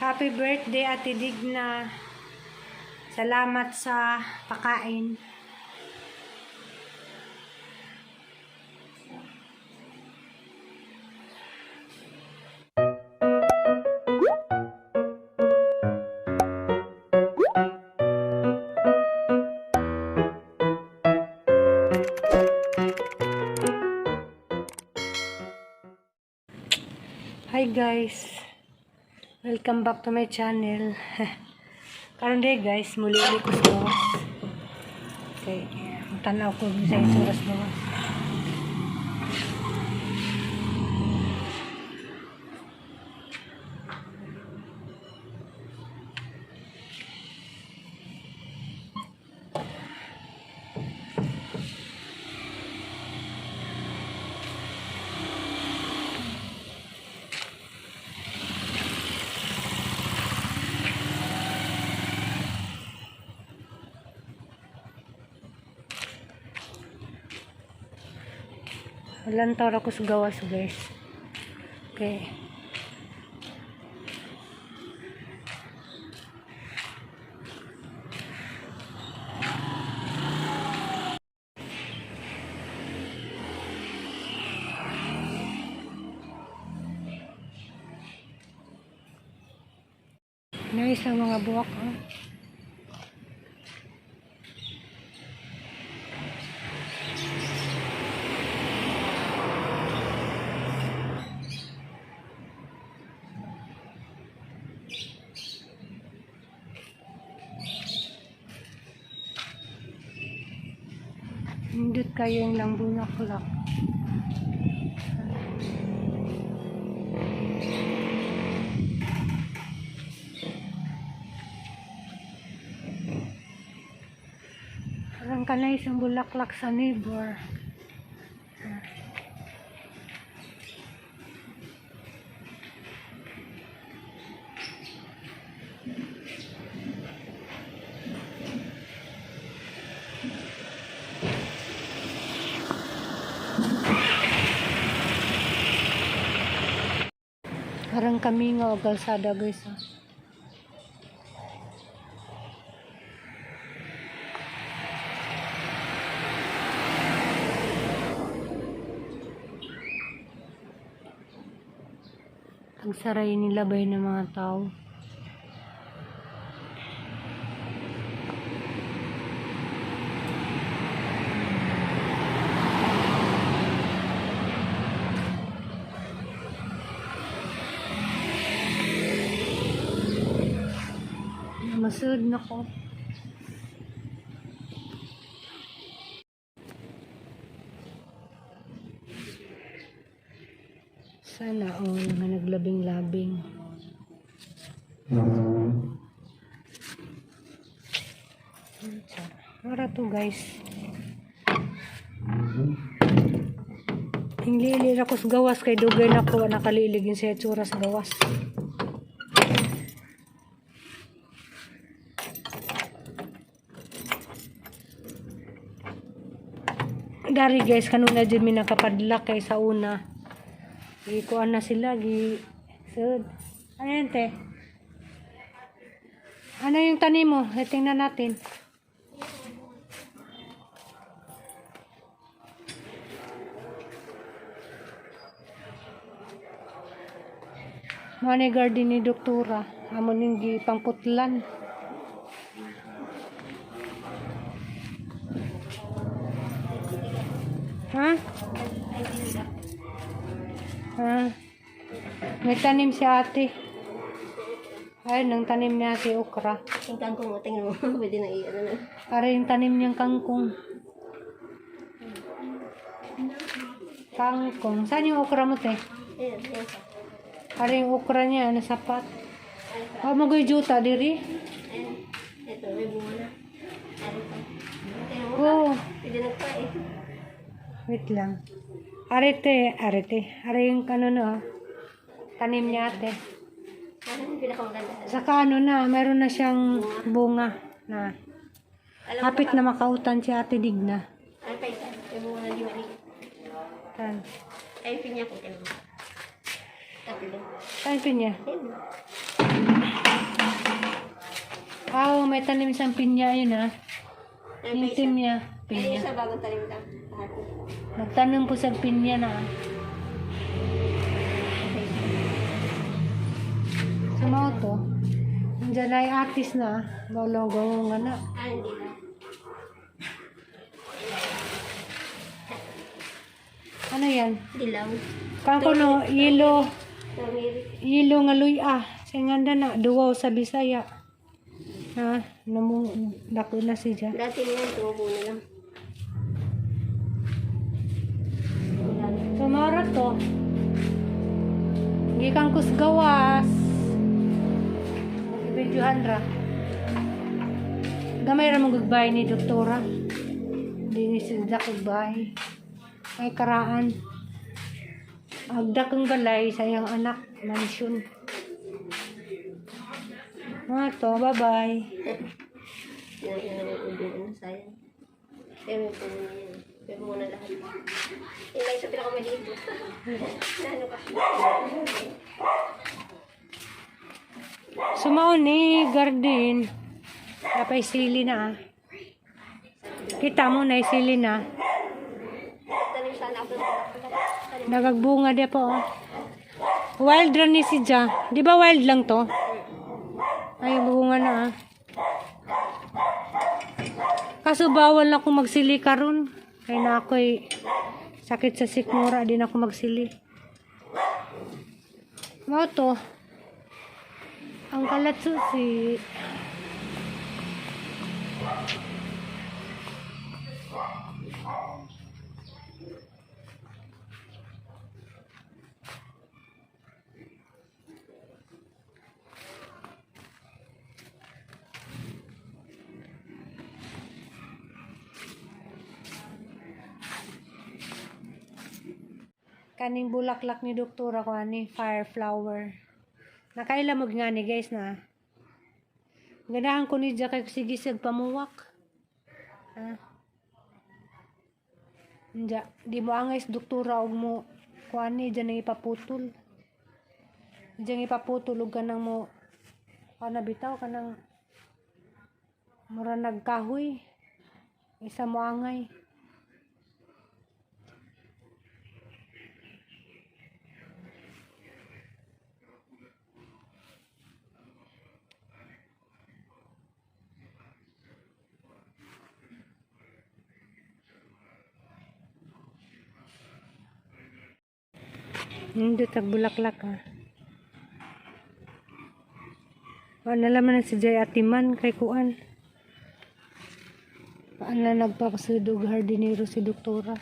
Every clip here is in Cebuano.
Happy birthday, Ate Digna. Salamat sa pakain. Hi guys. Welcome back to my channel. Karon day guys, muli ulit ko sa gawas. Okay, tanaw ko sa itsura sa gawas. Lantaw ra ko sa gawas guys. Okay. Nice ang mga buwak, oh. Nindot kayo yung lang bulaklak. Parang kanay isang bulaklak sa neighbor. Parang kami nga og kalsada guys. Ah. Ang saray nilabay ng mga tao. Masud na ko. Sana all nga naglabing-labing. Mara to guys. Hinglili ra ko sa gawas kay dugay na ko nakaliligin sa itsura sa gawas. Dari guys, kanuna jud mi nakapadlak kay sa una. Gikuan na sila gi sud. Ano yan, te? Ano yung tanim mo? Eh, tingnan natin. Money garden ni Doktora. Amo ning gipangputlan. Ha? Ha? May tanim si ate. Ay, nang tanim niya si okra. Yung kangkong mo, tingnan mo. Pwede na i-ano na. Para yung tanim niyang kangkong. Kangkong. Saan yung okra mo, te? Ayan, ayan siya. Para yung okra niya, nasa pot. Oh, magoy juta, diri. Ayan. Ito, may bunga na. Ano pa? Tingnan mo. Oh, Pwede na pa eh. wait lang. Arete, arete. Are yung ano no, ah. Tanim niya ate. Parang yung pinakamaganda. Saka ano na, meron na siyang bunga na. Alam mo Hapit na makautan si Ate Digna. Ano pa isa? May bunga na di maliit. Tan. Ay, pinya ko. Tingnan mo. Tatlo. Saan pinya? Ayun. may tanim isang pinya yun ah. Ay, Yung may isa. team niya. Ay, Pinya. isa bagong tanim lang. Kahapon. Nagtanim po sa pinya na ah. Sa mga to, nandiyan ay artist na ah. Bawlaw nga na. Ah, hindi na. Ano yan? Dilaw. Kang ko no, yellow, Turmeric. yellow nga luya. Sa nganda na, duwaw sa Bisaya. Ha? Namong, dako na siya. Dati niyan, tumubo na lang. Wala na. Tomorrow to. Gikan kus gawas. Videohan ra. Gamay ra mong goodbye ni doktora. Di ni siya goodbye. Ay karaan. Agdak ang balay sa iyang anak, mansyon. Mga to, bye-bye. Yan, yan ang ubi. Ano, sayang. Kaya may puno na yan. May bunga na lahat. Yung lang sa pinakamaliit. Naano ka? Sumao ni garden. Napay sili na ah. Kita mo na sili na. Tanim sana ako ng bulaklak. Tanim. Nagagbunga di po. Oh. Wild ra ni si Ja. Di ba wild lang to? Ay, bunga na ah. Kaso bawal na akong magsili karon. Kaya na ako'y sakit sa sikmura, di na ako magsili. Mao to. Ang kalatsusi. Kaning bulaklak ni doktora ko ani fire flower. Nakaila mo nga ni guys na. Ganahan ko ni kay sige sig pamuwak. Ha? Nja, di mo angay sa doktora og mo kuani diyan ang ipaputol. Diyan ipaputol og kanang mo kana bitaw kanang mura nagkahoy. Isa mo angay. Hindi tag bulaklak ha. Wala naman na si Jay Atiman kay Kuan. Paano na nagpapasudog hardinero si doktora.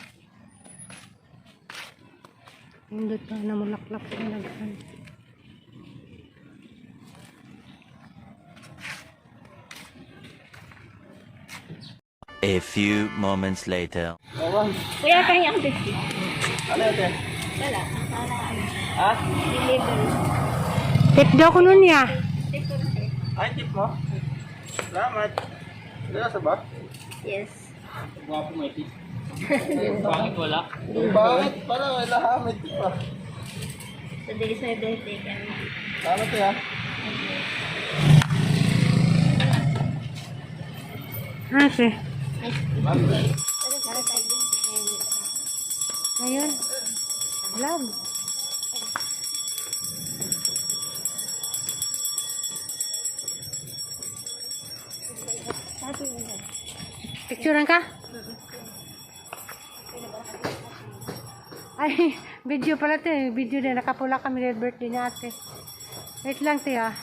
Hindi pa na mulaklak sa naghan. A few moments later. Kuya, kaya ako 50. Ano yun, te? Wala. Para ano. Ha? Delivery. Tip daw ko nun niya. Tip ko na sa'yo. Ay, tip mo. Salamat. Dala sa ba? Yes. Gwapo may tip. Bakit wala? Bakit pala? Wala ha, may tip ah. Today is my birthday. Kaya Salamat te ha. Ate. Ano, para sa'yo. Ngayon. Vlog. Picturean ka? Ay, video pala to eh. Video din. Nakapula kami ng birthday ni ate. Wait lang, te ah.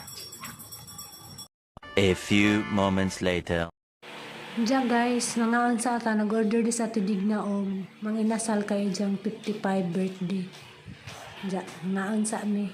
A few moments later. Diyan guys, mga sa ata, nag-order di sa Digna og mga inasal kayo diyang 55 birthday. Diyan, ngaon sa mi.